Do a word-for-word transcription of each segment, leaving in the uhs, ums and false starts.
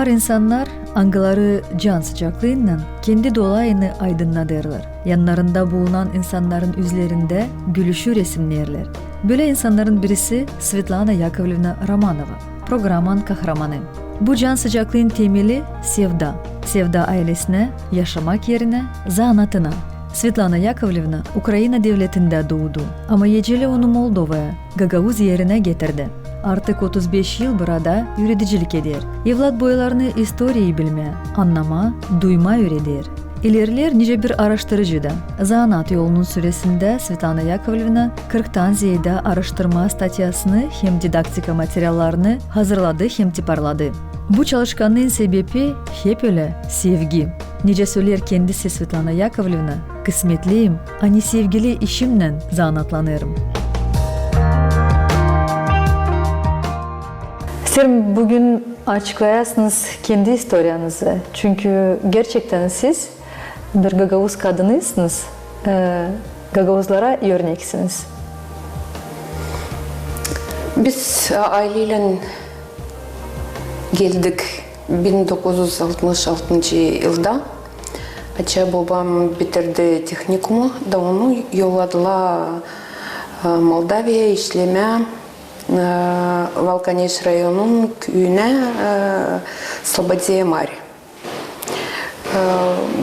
Var insannar, angıları can sıcaklıınnan kendi dolayını aydınnadêrlar. Yannarında bulunan insannarın üzlerindä gülüşü resimneerlär. Bölä insannarın birisi Svetlana Yakovlevna Romanova, programanın kahramanı. Bu can sıcaklıın temeli sevda. Sevda ailesinä, yaşamak erinä, zanaatına. Svetlana Yakovlevna Ukraina devletindä duudu, ama eceli onu Moldovaya, gagauz erinä getirdi. Artık otuz beş yıl burada üüredicilik eder. Evlatboylarını istoriyayı bilmää, annamaa, duymaa üüreder. İlerleer nicä bir aaraştırıcı da. Zanaat yolunun süresindä Svetlana Yakovlevna kırktan zeedä aaraştırma statyasını hem didaktika materiallarını hazırladı hem tiparladı. Bu çalışkanlıın sebepi hep ölä sevgi. Nicä söleer kendisi Svetlana Yakovlevna: kısmetliyim, ani sevgili işimnän zanaatlanêrım. İsteerim büün açıklayasınız kendi istoriyanızı. Çünkü gerçektän siz bir gagauz kadınısınız, e, gagauzlara örneksiniz. Biz, e, aileylän geldik bin dokuz üz altmış altıncı yılda. Açan bobam bitirdi tehnikumu, da onu yolladılar, e, Moldaviyaya işlemää, e, Valkaneş rayonunun küüyünä, e, Slobodiya Mari. E,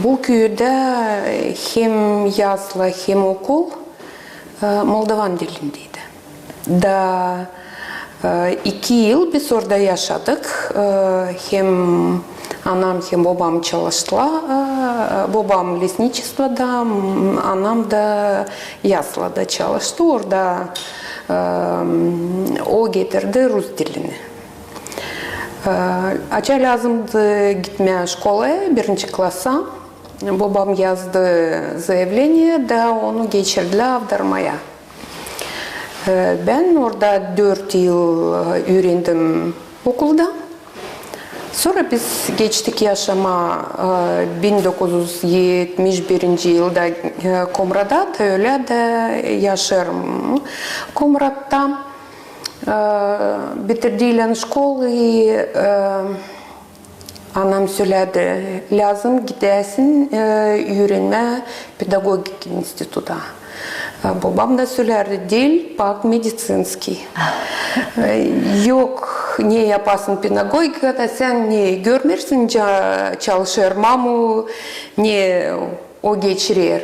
bu küüdä hem yasla, hem okul, e, moldovan dilindeydi. Da, e, iki yıl biz orada yaşadık. E, hem anam, hem bobam çalıştılar. E, bobam lesniçestvoda, m, anam da yaslada çalıştı. Orada, e, o getirdi rus dilini. E, açan lääzımdı gitmää şkolaya, birinci klasa. Bobam yazdı zaevleniye, da onu geçirdilär avdarmaya. E, bän orada dört yıl, e, üürendim okulda. Sora biz geçtik yaşamaa, e, bin dokuz üz etmiş birinci yılda, e, Komrada, da ölä dä yaşêêrım Komratta. E, bitirdiylän şkolayı, e, anam söledi: lääzım gidäsin, e, üürenmää pedagogika instituta. E, bobam da sölärdi: diil, bak, mediţinskiy. E, yok, ne yapasın pedagogikada, sän ne görmeersin, nicä çalışêr mamu, ne o geçirer.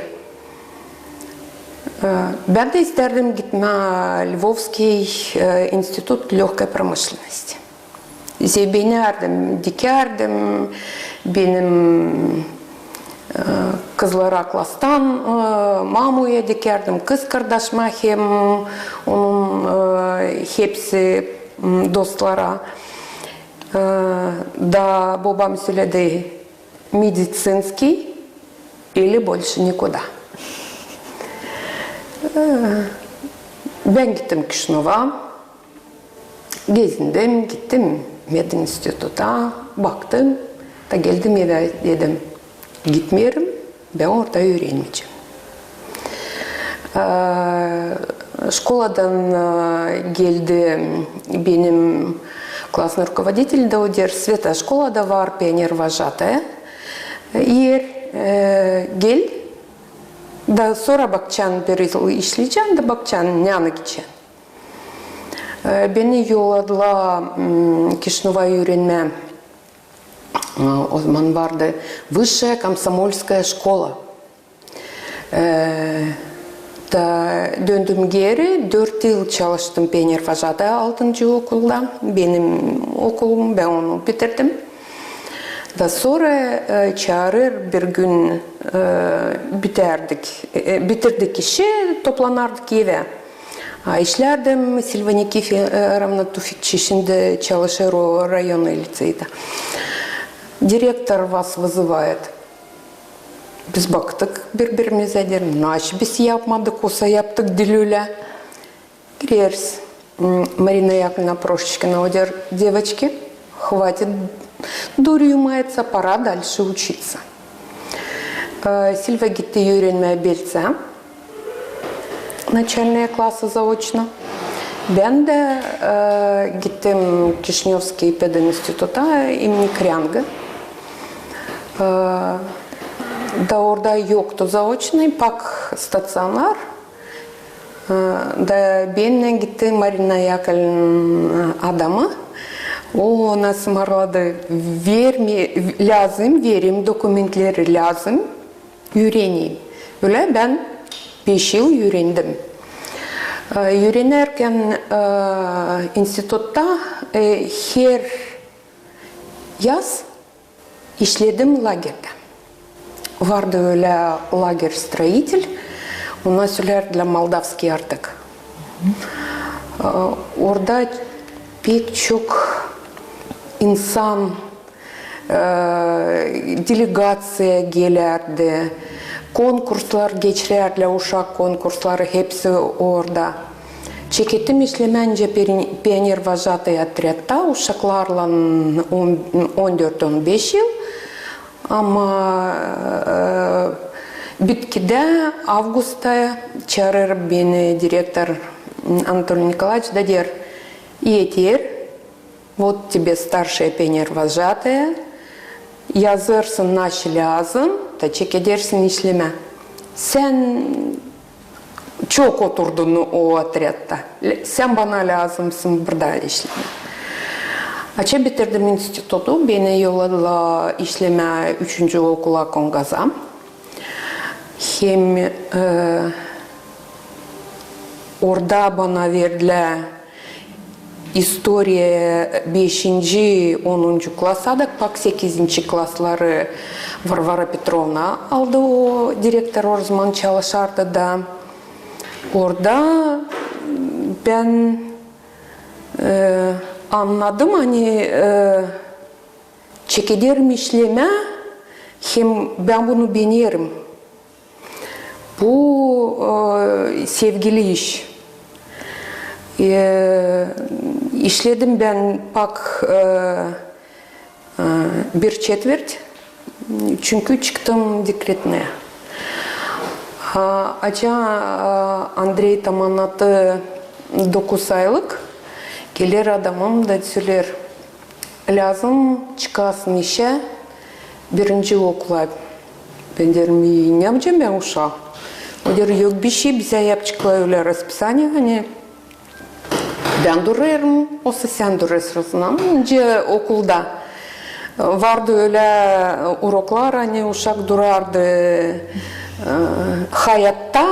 E, bän dä istärdim gitmää Lvovskiy, e, institut lёgkay promışlennosti. Zebenärdim, dikärdim benim, e, kızlara klastan, e, mamuya dikärdim, kızkardaşıma hem onun, e, hepsi, m, dostlara. E, da bobam söledi: mediţinskiy ili bolşe nikuda. E, bän gittim Kişinöva. Gezindim, gittim medinstituta, baktım, da geldim evä, dedim: gitmeerim, bän orada üürenmeyecäm. E, şkoladan, e, geldi benim klasnıy rukovoditelь, da o deer: Sveta, şkolada var pionervojataya er, e, gel, da sora bakacaan, bir yıl işleyecään, da bakacaan, ne anı gidecään. E, beni yolladılar, m, Kişinöva üürenmää. E, o zaman vardı Высшая комсомольская школа. E, da döndüm geeri, dört yıl çalıştım pionervojataya altıncı okulda. Benim okulum, bän onu bitirdim. Da sora, e, çaarêr bir gün, e, bitärdik, e, bitirdik işi, toplanardık evä. A işlärdim Silva Nikiforovna Tufikçi, şindi çalışêr o rayonnıy liţeyda. Direktor вас вызывает. Biz baktık biri-birimizä, deerim: naşey biz yapmadık, osa yaptık diil ölä. Gireriz. M, Marina Yakovlevna Proşçikina, o deer: девочки, хватит дурью маяться, пора дальше учиться. E, Silva gitti üürenmää Belţä, начальные классы заочно. Bän dä, e, gittim Kişinövskiy pedinstituta imni Krengä. E, da orada yoktu zaoçnıy, pak staţionar. E, da bennän gitti Marina Yakovlevna adamı. O ona sımarladı, verme, lääzım, verim dokumentleri lääzım. Üüreneyim. Ölä bän beş yıl üürendim. E, üürenärkän, e, institutta, e, her yaz işledim lagerdä. Vardı ölä lager «Строитель», ona sölärdilär «Молдавский Артек». E, orada pek çok insan e, delegaţiya gelärdi, konkurslar geçirärdilär, uşak konkursları, hepsi orada. Çekettim işlemää nicä peri-, pioner-вожатый отрядта uşaklarlan on, on dört, on beş yıl. Ama, e, bitkidä, avgustta çaarêr beni direktor Anatoliy Nikolaeviç da deer: «Eter, вот тебе старшая пионер-вожатая, yazêrsın naşey lääzım, da çekedersin işlemää. Sän çok oturdun o отрядта. Sän bana lääzımsın burada işlemää». Açan bitirdim institutu, beni yolladılar işlemää üçüncü okula Kongaza. Hem, e, orada bana verdilär istoriya beşinci, onuncu klasa da, pak sekizinci klasları Varvara Petrovna aldı, o direktor o zaman çalışardı da. Orada bän, e, annadım, ani, e, çekederim işlemää, hem bän bunu beenerim. Bu, e, sevgili iş. E, işledim bän pak, e, e, bir çetvert, çünkü çıktım dekretnä. Ha, açan, e, Andrey tamannattı dokuz aylık, geler adamım da söleer: «Lääzım çıkasın işä birinci okula». Bän deerim: «Ne yapacam bän uşaa?» O deer: «Yok bişey, bizä yapaceklar ölä raspисание, ani bän durêrım, osa sän durêrsın». Ama nicä okulda vardı ölä uroklar, ani uşak durardı, e, hayatta,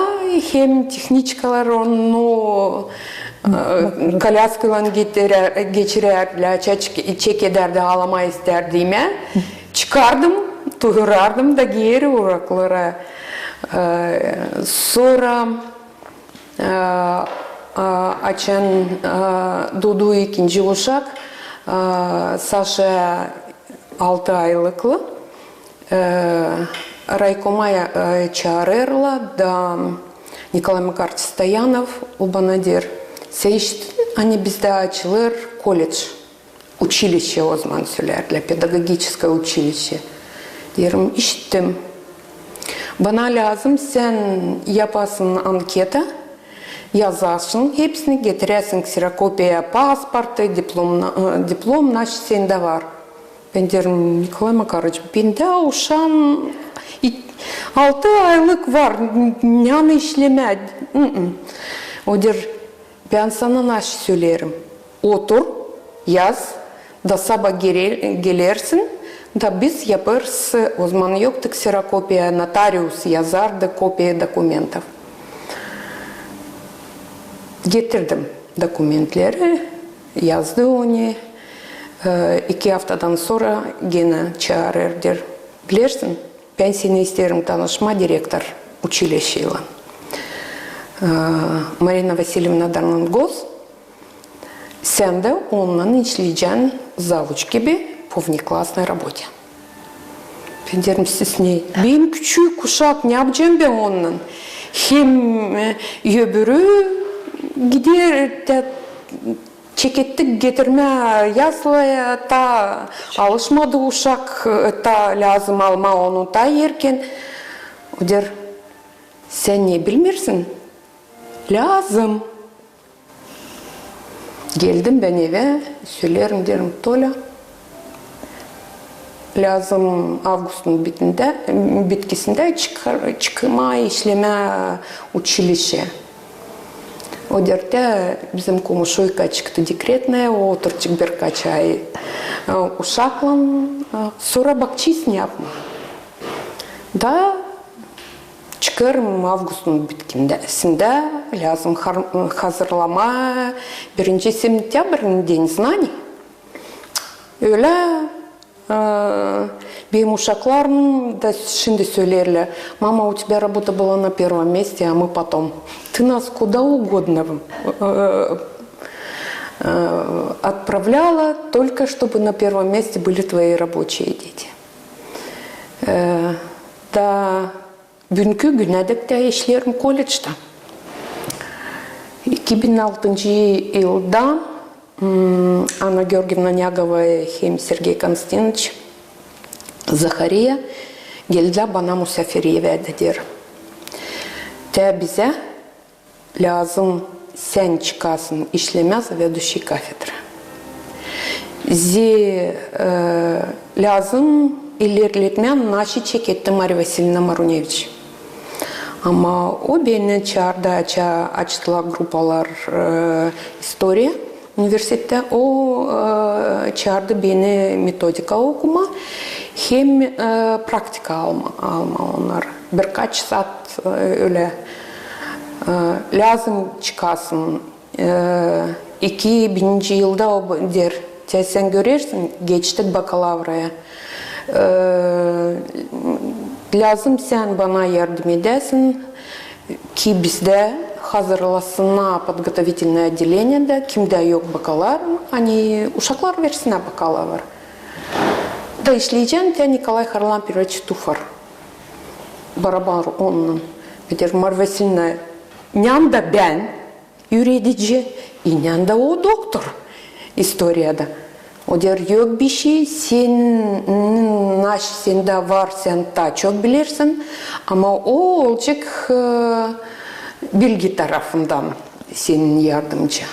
hem tehniçkalar onu, e, kolyaskaylan getirär-, geçirärdilär, çek-, çekedärdi, almaa istärdi imää. Çıkardım, tuturardım da geeri uroklara. E, sora, e, e, açan, e, duudu ikinci uşak, e, Saşa altı aylıklı, e, raykoma, e, çaarêrlar da Nikolay Makaroviç Stoyanov, o bana deer: «Sän işittin, ani bizdä açılêr kolledž, училище o zaman sölärdilär, pedagogiçeskaya училище?» Deerim: «İşittim. Bana lääzım, sän yapasın anketa, yazarsın hepsini, getiräsin kserokopiya pasportu, diplom, e, diplom, naşey sendä var». Bän deerim: «Nikolay Makaroviç, bendä uşaan i-, altı aylık var, n-, nänä işlemää?» I-ı. O deer: «Bän sana naşey söleerim. Otur, yaz, da sabaa gere-, gelersin, da biz yapêrız». O zaman yoktu kserokopiya, notarius yazardı kopiya dokumentov. Getirdim dokumentleri, yazdı onu. E, iki aftadan sora genä çaarêr, deer: «Bilersin, bän seni isteerim tanışmaa direktor училищейлän, e, Marina Vasilyevna Darnangos. Sän dä onunnan işleyecän завуч gibi по внеклассной работе». Bän deerim: «Siz ne? Bän küçük uşak, ne yapacam bän onunnan? Hem, e, öbürü gider, te-, çekettik getirmää ясли, taa alışmadı uşak, e, taa lääzım almaa onu taa erken». O deer: «Sän ne bilmeersin? Lääzım». Geldim bän evä, söleerim, deerim: Tolä, lääzım avgustun bitkisindä çıkmaa, işlemää uçilişä. O deer: Tää bizim komuşuykayı çıktı dekretnaya, o oturacek birkaç ay uşaklan, sora bakacez ne yapmaa. Da çıkêrım avgustun bitkisindä, lääzım hazırlamaa birinci sentябрь, день знаний. Ölä benim uşaklarım da şindi söleerlär: Мама, у тебя работа была на первом месте, а мы потом. Ты нас куда угодно отправляла, только чтобы на первом месте были твои рабочие дети. Da büünkü günä dek tä işleerim kolledžtä. İki bin altıncı yılda Anna Georgievna Nâgovaya hem Sergey Konstantinoviç Zahariya geldilär bana musaafir evä da deer: Tää bizä lääzım sän çıkasın işlemää заведующей кафедры. Zerä lääzım ilerletmää, nası çeketti Mariya Vasilievna Maruneviç. Ama o beni çaardı, açtılar grupalar istoriya universitettä. O çaardı beni metodika okumaa hem praktika almaa onnar. Birkaç saat ölä. Lääzım çıkasın. İki bininci yılda o deer: Tää sän görersin, geçtik bakalavraya. Lääzım sän bana yardım edäsin, ki bizdä hazırlasınnar подготовительное отделение da, kimdä yok bakalavr, ani uşaklar versinnär bakalavr. Da işleyecän tää Nikolay Harlampiroviç Tufar. Barabar onunnan. Deer: Mariya Vasilievna, nända bän üüredici, i nända o doktor istoriyada. O deer: Yok bişey, sän, nası sendä var, sän taa çok bilersin, ama o olacek bilgi tarafından senin yardımcı.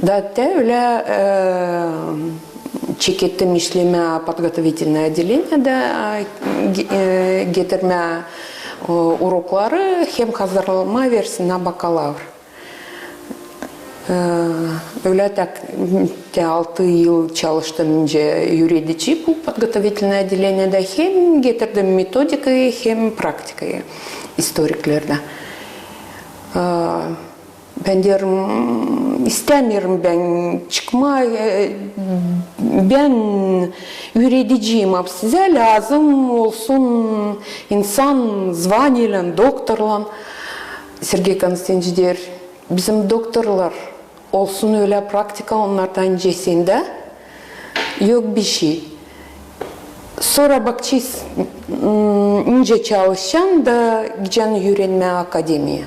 Da tä ölä çekettim işlemää подготовительное отделение da, getirmää urokları hem hazırlamaa versinnär bakalavr. Ölä tä altı yıl çalıştım nicä üüredici bu подготовительное отделениеда, hem getirdim metodikayı hem praktikayı istoriklerdä. Bän deerim, istämeerim bän çıkmaa, bän üürediciyim, ama sizä lääzım olsun insan zvaniyaylan, doktorlan. Sergey Konstantinoviç deer: Bizim doktorlar olsun ölä praktika onnardan nicä sendä, yok bişey. Sora bakacez, nicä çalışacan da gidecän üürenmää akademiyaya.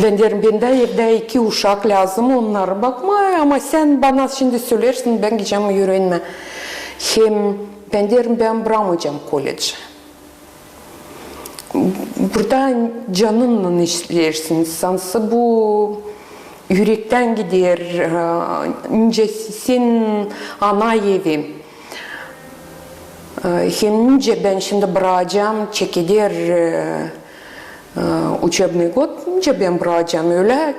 Bän deerim, bendä evdä iki uşak, lääzım onnarı bakmaa, ama sän bana şindi sölersin, bän gidecäm üürenmää. Hem bän deerim, bän brakmayacam kolledži. Burada canınnan işleersin, sansı bu ürektän gider, nicä senin ana evi. Hem nicä bän şindi brakacam, çekeder учебный год, nicä bän brakacam ölä,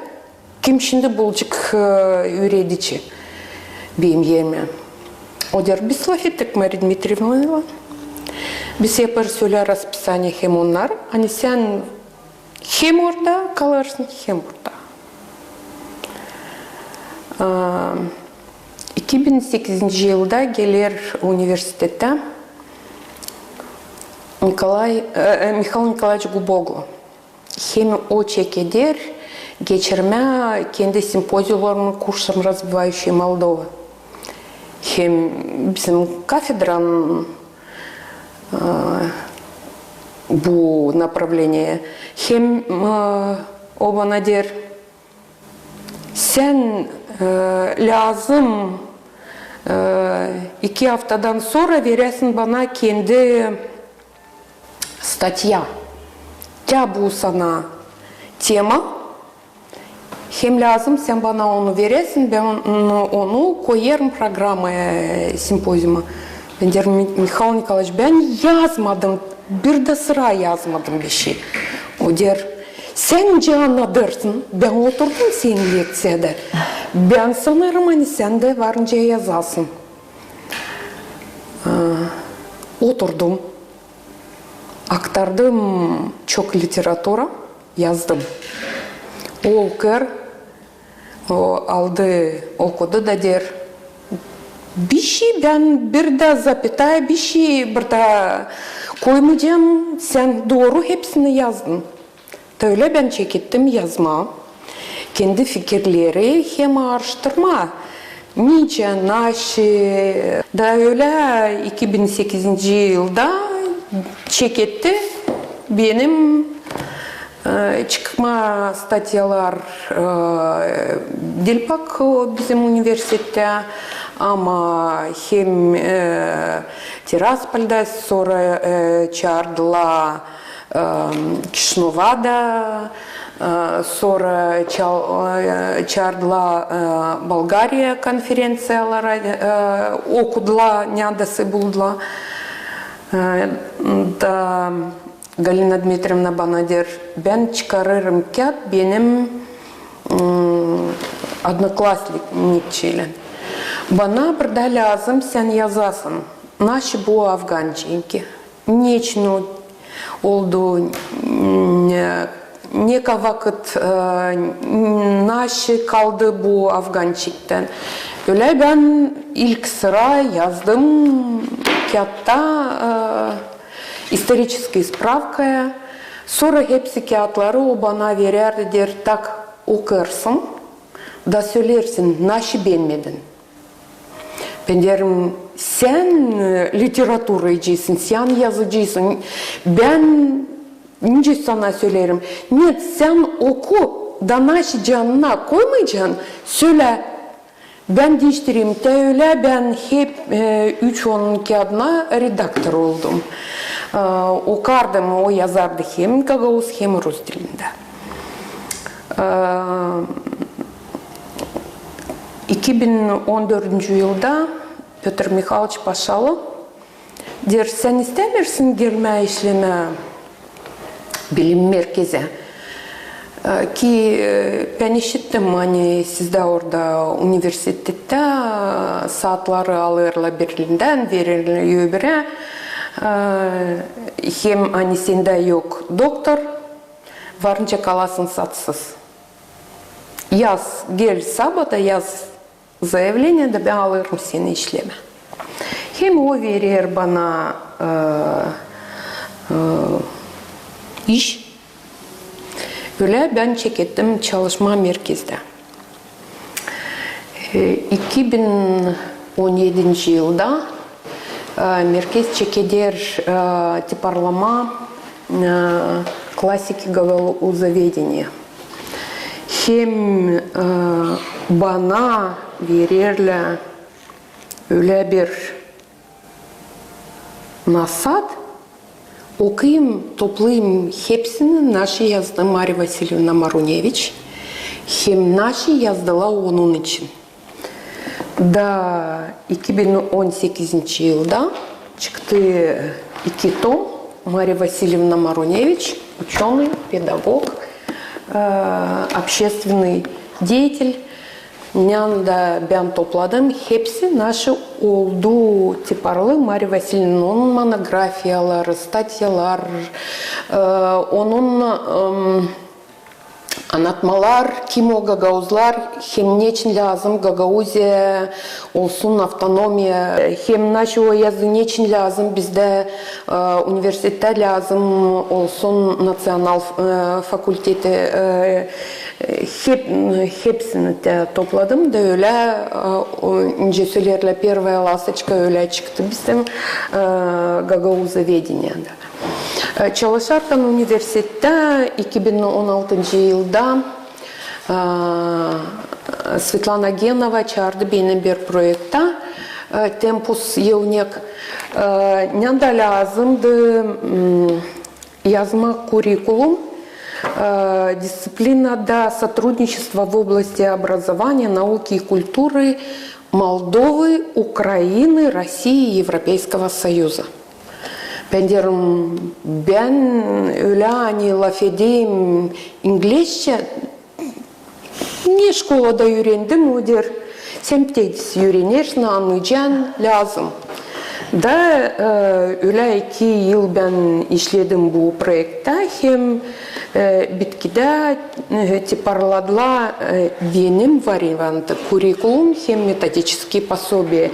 kim şindi bulacek üüredici benim erimä? O deer, biz lafettik Mariya Dmitrievnaylan. Biz yaparız ölä raspisaniye hem onnar, ani sän hem orada kalêrsın, hem burada. İki bin sekizinci yılda geler universitetä Nikolay, Mihail Nikolaeviç Guboglu. Hem o çekeder geçirmää kendi simpoziumlarını kursum Развивающая Молдова. Hem bizim kafedranın bu направление. Hem o bana deer, sän lääzım iki aftadan sora veräsin bana kendi statya. Tää bu sana tema. Hem lääzım sän bana onu veresin, bän onu koyêrım programaya, e, simpoziuma. Bän deerim: "Mi-, Mihail Nikolaeviç, bän yazmadım, bir dä sıra yazmadım bişey." O deer: "Sän nicä annadêrsın, bän oturdum senin lekţiyada. Bän sanêrım, ani sän dä var nicä yazasın." Aa, oturdum. Aktardım çok literatura, yazdım. O okêr, o aldı, okudu da deer: "Bişey bän bir dä zapятая, bişey bir dä koymayacam, sän dooru hepsini yazdın." Da ölä bän çekettim yazmaa kendi fikirleri hem aaraştırmaa. Nicä, naşey. Da ölä iki bin sekizinci yılda çeketti benim, e, çıkma statyalar, e, diil pak bizim universitettä, ama hem, e, Tiraspolda, sora, e, çaardılar, e, Kişinövda, e, sora çal-, e, çaardılar, e, Bolgariya konferenţiyalara, e, okudular, neredä sä buldular. E, da Galina Dmitrievna bana deer: "Bän çıkarêrım kiyat benim, mm, odnoklasnikçeylän. Bana bir dä lääzım sän yazasın, naşey bu afgançenki, neçin o oldu, ne, ne kadar vakıt, e, naşey kaldı bu afgançektän." Ölä bän ilk sıra yazdım kiyatta, e, историческая справка. Sora hepsi kiyatları o bana verärdi, deer: "Tak, okêrsın da söleersin, naşey beenmedin." Bän deerim: "Sän, e, literaturacıysın, sän yazıcıysın. Bän nicä sana söleerim?" "Нет, sän oku, da naşey canına koymayacan, sölä, bän diiştireyim." Da ölä bän hep, e, üç onun kiyadına redaktor oldum. E, okardım, o yazardı hem gagauz, hem rus dilindä. E, iki bin on dördüncü yılda Pötr Mihalıyç Paşalı deer: "Sän istämeersin gelmää işlemää bilim merkezä? E, ki, e, bän işittim, ani sizdä orada universitettä, e, saatları alêrlar birindän, vererlär öbürä, e, hem ani sendä yok doktor, var nicä kalasın saatsız. Yaz, gel sabaa da yaz заявление da bän alêrım seni işlemää." Hem o verer bana, e, e, iş. Ölä bän çekettim çalışmaa merkezdä. E, iki bin on edinci yılda, e, merkez çekeder, e, tiparlamaa, e, klasiki gagauzvedeniya. Hem, e, bana vererlär ölä bir nasat, okuyım, toplayım hepsini, naşey yazdı Mariya Vasilyevna Maruneviç, hem naşey yazdılar onun için. Da iki bin on sekizinci yılda çıktı iki tom. Mariya Vasilyevna Maruneviç, учёный, педагог, e, общественный деятель. Neredä bän topladım, hepsi naşey oldu tiparlı Mariya Vasilyevnanın monografiyaları, statyalar, e, onun, em, annatmalar, kim o gagauzlar, hem neçin lääzım Gagauziya olsun avtonomiya, hem naşey o yazı, neçin lääzım bizdä, e, universitettä lääzım olsun naţional, e, fakulteti, e, hep-, hepsini dä topladım da ölä, e, o, nicä söleerlär, первая ласточка ölä çıktı bizim, e, gagauzvedeniyadan. E, çalışarkan universitettä iki bin on altıncı yılda, e, Svetlana Genova çaardı beni bir proektä, e, Tempus Yevnek, e, neredä lääzımdı, m, yazmaa kurikulum, Э, дисциплинада сотрудничества в области образования, науки и культуры Молдовы, Украины, России и Европейского Союза. Bän deerim, bän ölä, ani lafedeyim inglizçä, ne şkolada üürendim, o der, sän bitädis üürenersin, annaycan, lääzım. Da, e, ölä iki yıl bän işledim bu proektä, hem, e, bitkidä, e, tiparladılar, e, benim variantı kurikulum hem metodiçeskiy posobiye.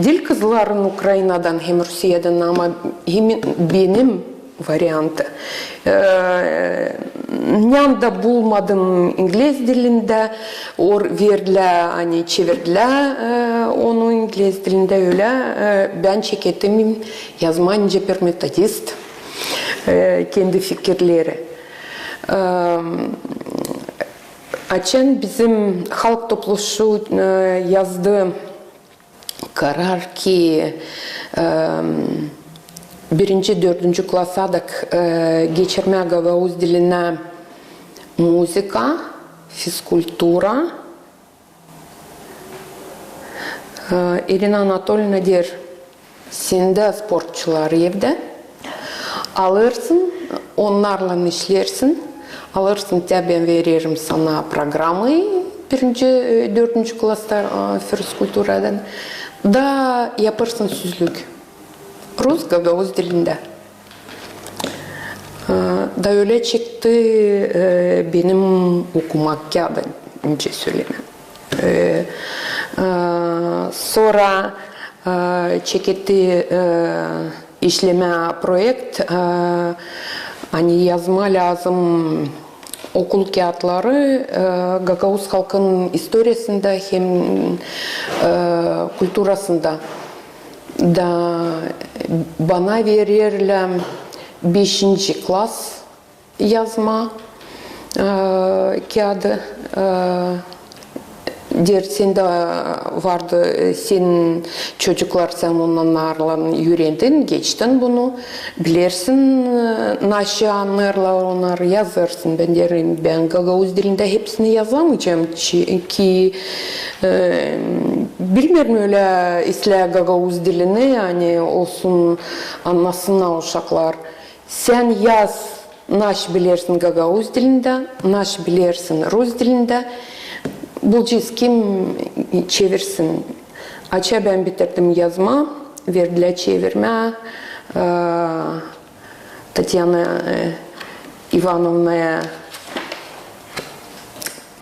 Diil kızların Ukrainadan hem Rusiyadän, ama hem benim variantı. E, nända bulmadım inglez dilindä, or verdilär, ani çevirdilär, e, onu inglez dilindä ölä, e, bän çekettim yazmaa nicä bir metodist, e, kendi fikirleri. E, açan bizim halk topluşu, e, yazdı karar ki, e, birinci, dördüncü klasadak, e, geçirmää gagauz dilinä muzıka, fizkultura. E, İrina Anatolina der, sendä sportçular evdä. Alêrsın, onnarlan işlersin, alêrsın, te bän vererim sana programayı birinci, e, dördüncü klasta, e, fizkulturadan, da yapêrsın sözlük rus, gagauz dilindä. E, da ölä çıktı, e, benim okumak kiyadımı, nicä sölemää. E, e, sora, e, çeketti, e, işlemää proekt, e, ani yazmaa lääzım okul kiyatları, e, gagauz halkın istoriyasında hem, e, kulturasında. Da bana vererlär beşinci klas yazmaa, e, kiyadı, e, der, sendä vardı, e, senin çocuklar, sän onnarlan üürendin, geçtin bunu, bilersin, e, naşı annêêrlar onnar, yazêrsın. Bän deerim, bän gagauz dilindä hepsini yazamayacam, çü-, ki, e, bilmeerim, ölä islää gagauz dilini, ani olsun, annasınnar uşaklar. Sän yaz, naşı bilersin gagauz dilindä, naşı bilersin rus dilindä. Bulacez kim çevirsin. Açan bän bitirdim yazmaa, verdilär çevirmää, e, Tatyana, e, İvanovnaya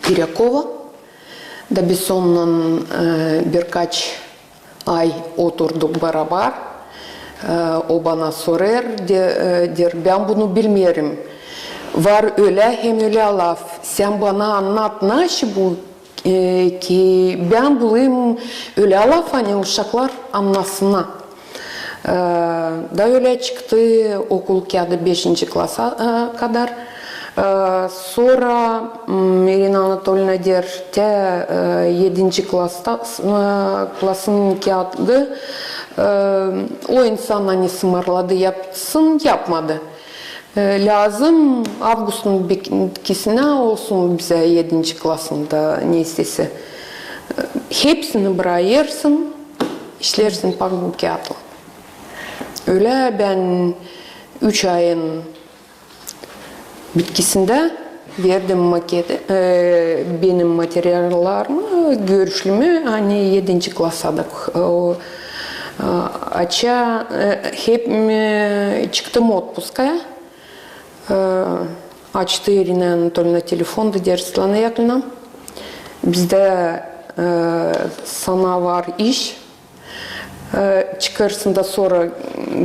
Kirякova. Da biz onunnan, e, birkaç ay oturduk barabar. E, o bana sorêr, de-, e, der, bän bunu bilmeerim. Var ölä hem ölä laf. Sän bana annat, naşı bu, e, ki bän bulayım ölä laf, ani uşaklar annasınnar. E, da ölä çıktı okul kiyadı beşinci klasa, e, kadar. E, sora, m, İrina Anatolina der, te, e, edinci klasta, e, klasın kiyadı, e, o insan, ani sımarladı yapsın, yapmadı. E, lääzım avgustun bitkisinä olsun bizä edinci klasında ne istesä. E, hepsini bırakêrsın, işlersin pak bu kiyatlan. Ölä bän üç ayın bitkisindä verdim maket, e, benim materiallarımı, görüşlümü, ani edinci klasadak, e, o, e, açan, e, hep, e, çıktım otpuskaya. E, açtı İrina Anatolina telefon da der, Svetlana Yakovlevna, bizdä, e, sana var iş. E, çıkêrsın da sora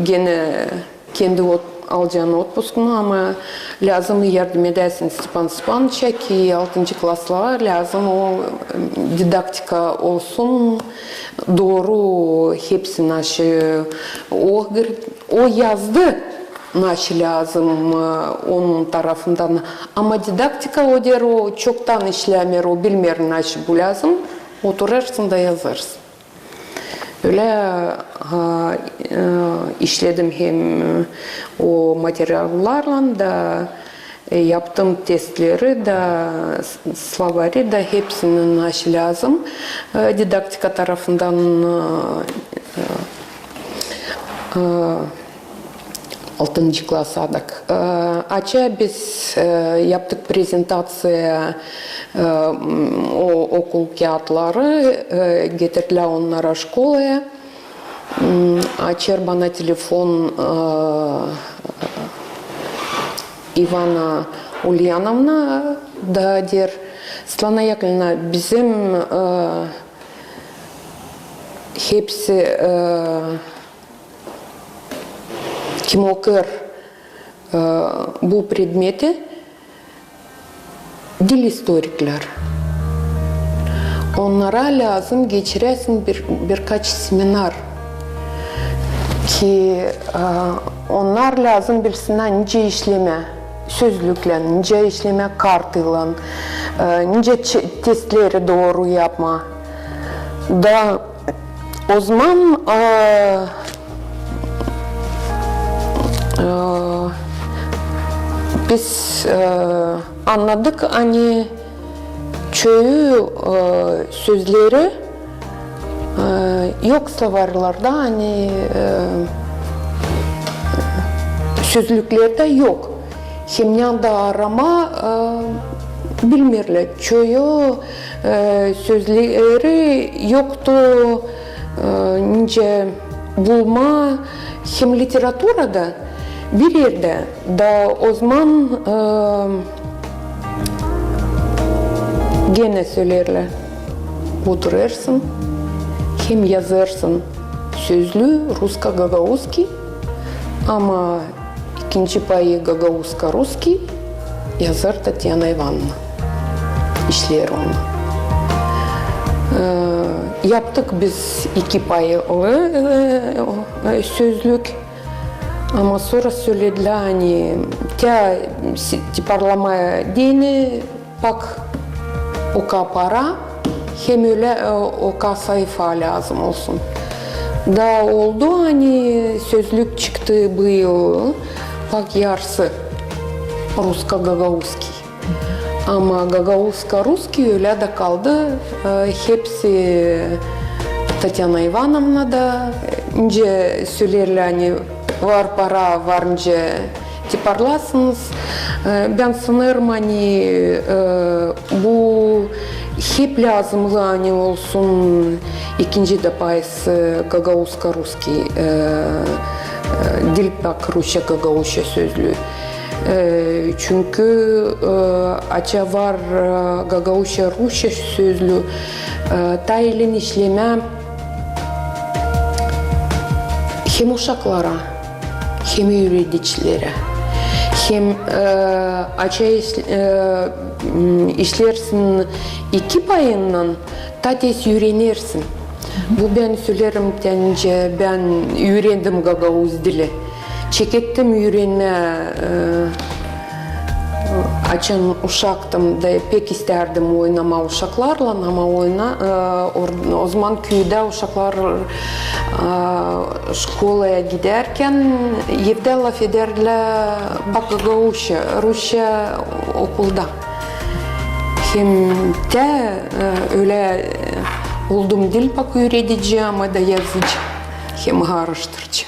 genä kendi ot-, alacan otpuskunu, ama lääzım yardım edäsin Stepan Stepanoviçä, ki altıncı klaslara lääzım o, e, didaktika olsun dooru, hepsi naşı o gir-, o yazdı, naşı lääzım, e, onun tarafından. Ama didaktika, o der, o çoktan işlämeer, o bilmeer, naşı bu lääzım. Oturêrsın da yazêrsın. Ölä, ha, e, işledim hem, e, o materiallarlan da, E, yaptım testleri da, s-, slovari da, hepsini naşey lääzım, e, didaktika tarafından, e, e, e, altıncı klasa dek. E, açan biz, e, yaptık prezentaţiya, e, m, o, okul kiyatları, e, getirdilär onnarı şkolaya. M, açêr bana telefon, e, İvana Ulyanovna da deer: Svetlana Yakovlevna, bizim, e, hepsi, e, kim okêr, e, bu predmeti, dil istoriklär. Onnara lääzım geçiräsin bir, birkaç seminar, ki, e, onnar lääzım bilsinnär, nicä işlemää sözlüklän, nicä işlemää kartıylan, e, nicä ç-, testleri dooru yapmaa. Da ozaman, e, e, biz, e, annadık, ani çoyu, e, sözleri, e, yok slovarlarda, ani, e, sözlüklerdä yok. Hem nända aramaa, e, bilmeerlär. Çoyu, e, sözleri yoktu, e, nicä bulmaa hem literaturada, bir erdä. Da ozaman, e, genä söleerlär: oturêrsın hem yazêrsın sözlüü русско-гагаузский, ama ikinci payı гагаузско-русский yazêr Tatyana İvanovna. İşleer onu. E, yaptık biz iki paylı, e, o, e, sözlük. Ama sora söledilär, ani tä si-, tiparlamaa deyni pak oka para, hem ölä, e, oka sayfa lääzım olsun. Da oldu, ani sözlük çıktı bu yıl pak yarısı русско-гагаузский. Ama гагаузско-русский ölä dä kaldı, e, hepsi Tatyana İvanovnada, e, nicä söleerlär, ani var para, var nicä tiparlarsınız. E, bän sanêrım, ani, e, bu hep lääzımlı, ani olsun ikinci dä payısı гагаузско-русский, e, e, diil pak russça-gagauzça sözlüü. E, çünkü, e, açan var, e, гагаузско-русский sözlüü, e, taa iilän işlemää hem uşaklara, hem üüredicilerä. Hem, e, açan iş-, e, m, işleersin iki payınnan, taa tes üürenersin. Bu bän söleerim, nicä bän üürendim gagauz dili. Çekettim üürenmää, e, açan uşaktım da pek istärdim oynamaa uşaklarlan, ama oyna-, e, or-, ozaman küüdä uşaklar, e, şkolaya gidärkän evdä lafedärdilär pak gagauzça, russça okulda. Hem tä, e, ölä, e, oldum diil pak üüredici, ama da yazıcı hem aaraştırıcı.